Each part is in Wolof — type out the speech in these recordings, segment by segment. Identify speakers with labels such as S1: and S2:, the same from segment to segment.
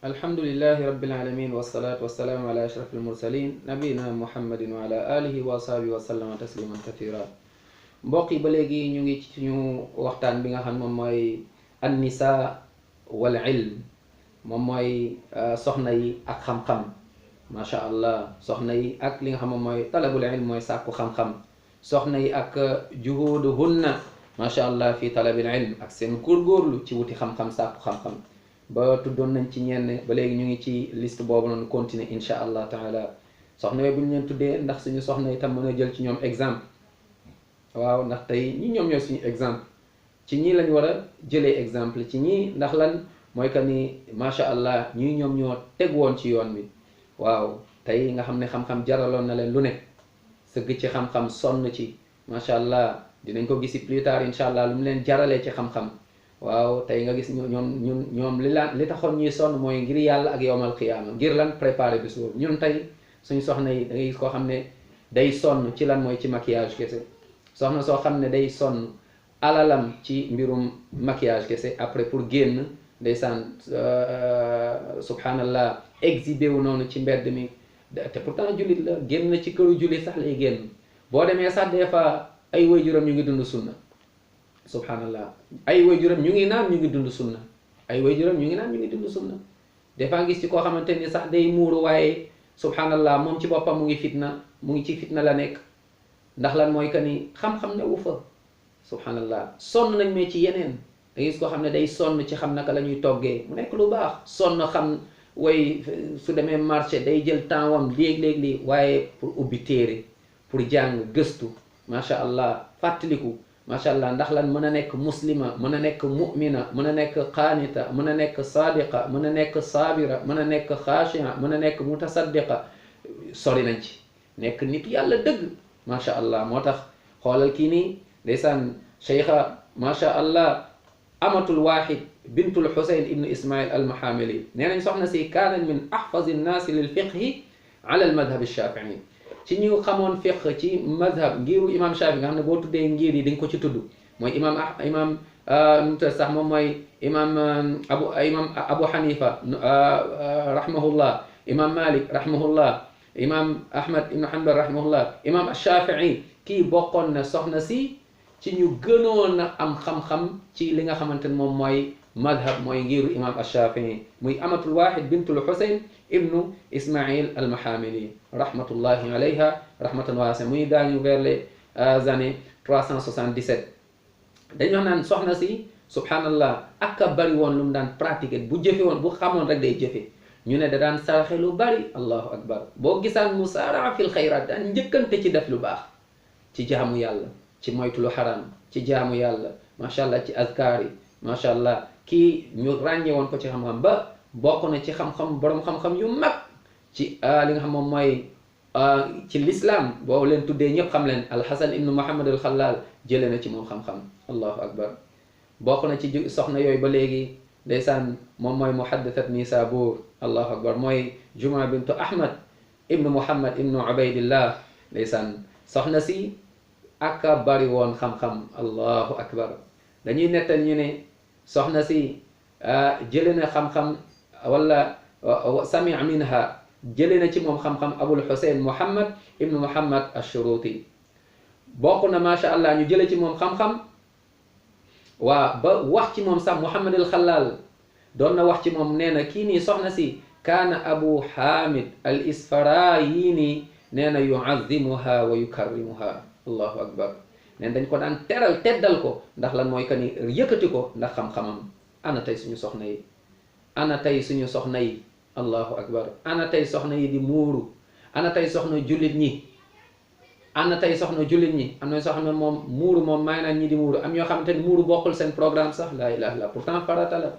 S1: alhamdulillahi rabbil alamin wassalatu wassalamu ala ashrafil mursalin nabina muhammadin wa ala alihi wa sahbihi wa sallama tasliman kathira. mbokk yi ba léegi ñu ngi ci suñu waxtaan bi nga xam moom mooy an nisa wal ilm, moom mooy soxna yi ak xam-xam. macha allah soxna yi ak li nga xam moom mooy talabul ilm, mooy sàkku xam-xam. soxna yi ak juhuduhunna macha allah fi talabil ilm, ak seen góorgóorlu ci wuti xam-xam, sàkku xam-xam. ba tuddoon nañ ci ñenn, ba léegi ñu ngi ci liste boobu noonu continuer insha allah taala. soxna yooyu bu ñu leen tuddee ndax suñu soxna itam mën a jël ci ñoom exemple. waaw ndax tey ñi ñoom ñooy suñu exemple, ci ñii lañ war a jëlee exemple ci ñii, ndax lan mooy que ni macha allah ñii ñoom ñoo teg woon ci yoon bi. waaw tey nga xam ne xam-xam jaraloon na leen lu ne, sëgg ci xam-xam sonn ci macha allah. dinañ ko gisi plus tard insha allah lu mu leen jaralee ci xam-xam. waaw tey nga gis ñoom li taxoon ñuy sonn mooy ngir yàlla ak yowmal qiyaama, ngir lan préparer bis boobu. ñun tey suñu soxna yi da ngay gis koo xam ne day sonn ci lan mooy ci maquillage kese. soxna soo xam ne day sonn alalam ci mbirum maquillage kese, après pour génn ndeysaan subhanallah exhibé wu noonu ci mbedd mi. te pourtant jullit la, génn na ci këru jullit sax lay génn. boo demee sax des fois ay waajuram ñu ngi dund sunna, subhanallah. ay waajuram ñu ngi naan ñu ngi dund sunna, ay waajuram ñu ngi naan ñu ngi dund sunna. des fois gis ci koo xamante ni sax day muuru, waaye subhanallah moom ci boppam mu ngi ci fitna la nekk. ndax lan mooy que ni xam-xam ne wu fa, subhanallah. sonn nañ mais ci yeneen. da gis koo xam ne day sonn ci xam naka la ñuy toggee mu nekk lu baax, sonn xam way su demee marché day jël temps wam léeg-léeg lii, waaye pour ubbi téere, pour jàng gëstu macha allah, fàttaliku macha allah. ndax lan mën a nekk muslima, mën a nekk mu'mina, mën a nekk qaanita, mën a nekk sadiqa, mën a nekk saabira, mën a nekk xaashia, mën a nekk mutasaddiqa. sori nañ ci nekk nit yàlla dëgg macha allah. moo tax xoolal kii nii ndeysaan cheikha macha allah amatul waaxid bintul xusayn ibnu ismail almahamili. nee nañ soxna si kaanat min ahfazi nnaasi lil fiqhi ala al madhab alshafii. ci ñu xamoon fiqh ci madhab ngiru imam Shafi, nga xam ne boo tuddee ngir yi di nga ko ci tudd. mooy imam sax moom mooy imam abu hanifa rahimahullah, imam malik rahimahullah, imam ahmad ibnu hanbal rahimahullah, imam Shafii. kii bokkoon na soxna si ci ñu gënoon a am xam-xam ci li nga xamante ne moom mooy madhab, mooy ngiru imam Shafii. muy amatul waaxid bintul xusayn ibnu ismail almahamili rahmatullahi alayha rahmatan waasi'a. muy daañu vers les années 377. dañu wax naan soxna si subhanallah ak a bari woon lu mu daan pratiquer. bu jëfe woon, bu xamoon rek day jëfe. ñu ne da daan saraxe lu bari, allahu akbar. boo gisaan musaaraa fil xayraat, daan njëkkante ci def lu baax, ci jaamu yàlla, ci moytu lu xaram, ci jaamu yàlla macha allah, ci azkaar yi macha allah. kii ñu ràññee woon ko ci xam-xam, ba bokk na ci xam-xam borom xam-xam yu mag ci li nga xam moom mooy ci l'islam. boo leen tuddee ñëpp xam leen alxasan ibnu muhammad al xalaal, jëlee na ci moom xam-xam, allahu akbar. bokk na ci soxna yooyu ba léegi ndeysaan moom mooy muhaddasat nisabur, allahu akbar. mooy juma bintu ahmad ibnu muhammad ibnu ubaydillah, ndeysaan. soxna si aka bari woon xam-xam, allahu akbar. dañuy nettal ñu ne soxna si jële na xam-xam, wala sami minha, jële na ci moom xam-xam abul xusayn muhammad ibnu muhammad ashuruti. bokk na macha allah ñu jële ci moom xam-xam. waa ba wax ci moom sax muhammad al xalaal doon na wax ci moom, nee na kii nii soxna si kaana abu hamid al isfarayini, nee na yuazimuha wa yukarrimuha, allahu akbar. neen dañ ko daan teral, teddal ko. ndax lan mooy que ni yëkkati ko ndax xam-xamam. ana tey suñu soxna yi, ana tey suñu soxna yi, allahu akbar. ana tey soxna yi di muuru, ana tey soxna jullit ñi, ana tey soxna jullit ñi. am na soo xam ne moom muuru moom may naan ñi di muuru. am ñoo xamante ni muuru bokkul seen programme sax, laa ilaha illa. pourtant farata la,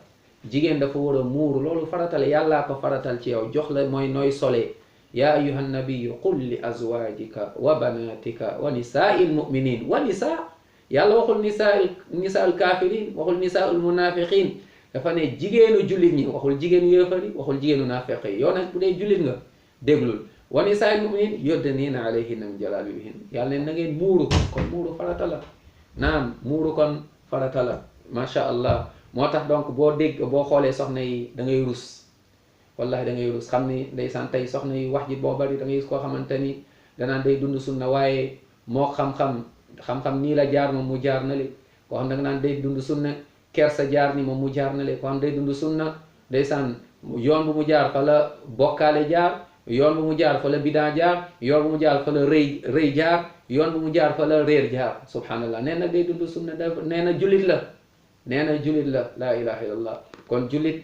S1: jigéen dafa war a muuru, loolu farata la, yàllaa ko faratal ci yow, jox la mooy nooy solee. yaa ayuha nabiyu qul li azwajika wa banatika wa nisaai lmuminin. wa nisa, yàlla waxul nisa al kafirin, waxul nisa al munafiqin. dafa ne jigéenu jullit ñi, waxul jigéenu yéefari, waxul jigéenu naafeq yi. yow nag bu dee jullit nga déglul. wa nisaai lmuminin yudnina alayhinna min jalabibihin. yàlla ne na ngeen muuru, kon muuru farata la. naam, muuru kon farata la macha allah. moo tax donc boo xoolee soxna yi da ngay rus. wallahi da ngay rus xam ni ndeysaan tey soxna yi wax ji boo bari da ngay gis koo xamante ni danaan day dund sunna waaye moo xam-xam nii la jaar moom mu jaar na li koo xam da nga naan day dund sunna kersa jaar ni moom mu jaar na li koo xam day dund sunna ndeysaan yoon bu mu jaar fa la bokkaale jaar yoon bu mu jaar fa la bidaa jaar yoon bu mu jaar fa la rëy jaar yoon bu mu jaar fa la réer jaar subhanallah nee na day dund sunna da nee na jullit la laa ilaha illallah kon jullit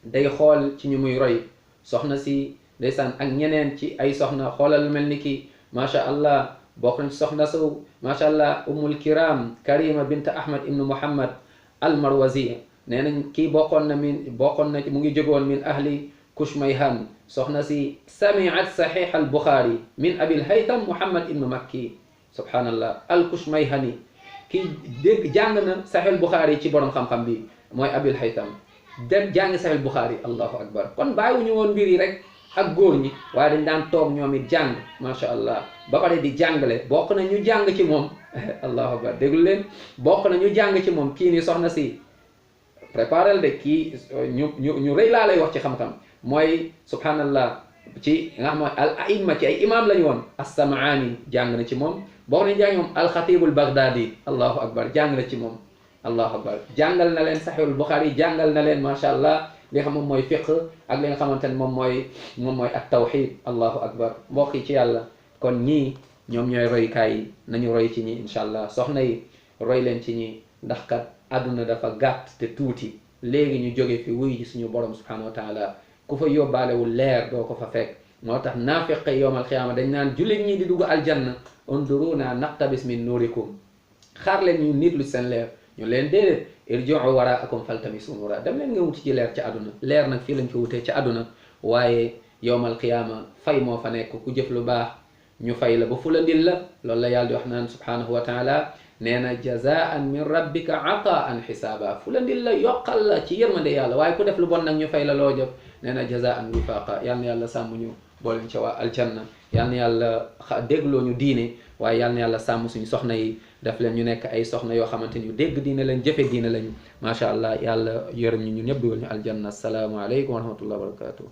S1: day xool ci ñu muy roy soxna si ndeysaan ak ñeneen ci ay soxna xoolal mel ni ki macha allah bokk nañ ci soxna sow macha allah ummul kiram karima bint ahmad ibnu muhammad al marwazi nee nañ kii bokkoon na mu ngi jógoon min ahli kushmayhan soxna si samiat sahih al bukhari min abil haytham muhammad ibnu makki subhanallah al kushmayhani kii dégg jàng na sahih bukhari ci borom xam-xam bi mooy abil haytham dem jàng sahih bukhari allahu akbar kon bàyyiwuñu woon mbir yi rek ak góor ñi waaye dañ daan toog ñoom it jàng macha allah ba pare di jàngale bokk na ñu jàng ci moom allahu akbar déglu leen bokk na ñu jàng ci moom kii ni soxna si préparel de kii ñu rëy laa lay wax ci xam-xam mooy subhanallah ci nga xam al aimma ci ay imam lañu woon as-Samaani jàng na ci moom bokk nañu jàng moom al-Xatibul Baghdadi allahu akbar jàng na ci moom allahu akbar jàngal na leen Sahihul Bukhari jàngal na leen macha allah li nga xam moom mooy fiqh ak li nga xamante ne moom mooy at tawxid allahu akbar mbokk yi ci yàlla kon ñii ñoom ñooy roykaay yi nañu roy ci ñi incha allah soxna yi roy leen ci ñi ndax kat àdduna dafa gàtt te tuuti léegi ñu jóge fi wuy ji suñu borom subhanahu wa taala ku fa yóbbaalewul leer doo ko fa fekk moo tax naafiq yowmal xiyaama dañ naan jullit ñi di dugg aljanna unduruna naqtabis min nuurikum xaar leen ñu nit lu seen leer ñu leen déedéet irji'u waraakum faltamisu nuura dem leen nga wuti ci leer ci àdduna leer nag fii lañ ko wutee ci àdduna waaye yowmal qiyaama fay moo fa nekk ku jëf lu baax ñu fay la ba fu la ndil la loolu la yàlla di wax naan subhanahu wa taala nee na jazaan min rabbika ataan xisaaba fu la ndil la yokkal la ci yërmande yàlla waaye ku def lu bon nag ñu fay la loo jëf nee na jazaan wifaqa yal na yàlla sàmm ñu booleen ca waa aljanna yal na yàlla dégloo ñu diine waaye yal na yàlla sàmm suñu soxna yi def leen ñu nekk ay soxna yoo xamante ni yu dégg diine lañ jëfe diine lañu macha allah yàlla yërëm ñu ñun ñëpp dugal ñu aljanna asalaamu aleykum wa rahmatullah wa barakatuh